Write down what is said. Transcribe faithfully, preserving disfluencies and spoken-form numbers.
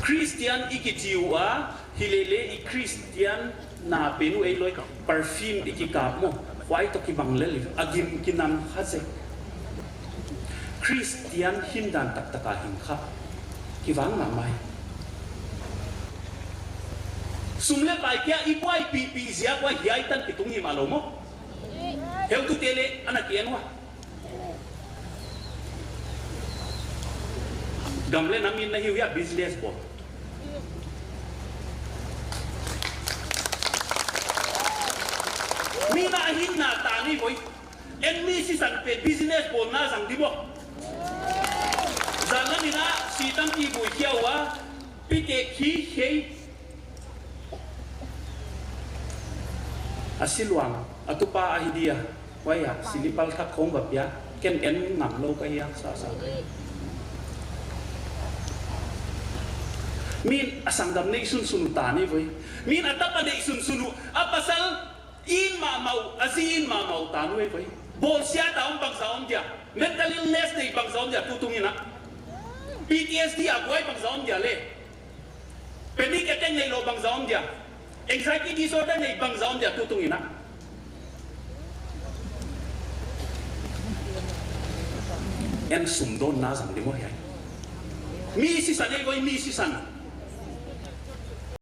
Christian i kichi ua, hilele i Christian na pen uh ei loi, perfume i kikap maw, huai toh kibang lel, a gim kinam kha zek. Christian hindan taktak a hing kha kivang mahmah hi. Sum leh pai kia i buaipihpih ziak ua hiai tan kitung hi mah lou maw. Heutute leh ana ki en ua. Gam leh nam in na hi uh hia, business bawl. Mi na hinna tan hi voi. En mi sisan pen business bawlna zang di maw. Zan lam in a si tampi bui kia ua, pite khi khei. A si luang, a tupa ahi dia, huai a, si lipal thak khong va pia, ken en ngam lou ka hia, sa sa. Min a sanggam neih sunsun uh tan hi voi. Min a tapa neih sunsun uh, a pasal in mahmah uh, a zi in mahmah uh tan uh hi voi. Bawlsia ta om bangzah om dia. Mental illness nei bangzah om dia tutung in a. P T S D a buai bangzah om dia leh. Panic attack neilou bangzah om dia. Anxiety disorder nei bangzah om dia tutung in a. En sumdawnna zang di maw hiai. Mi sisan ei voi, mi sisan.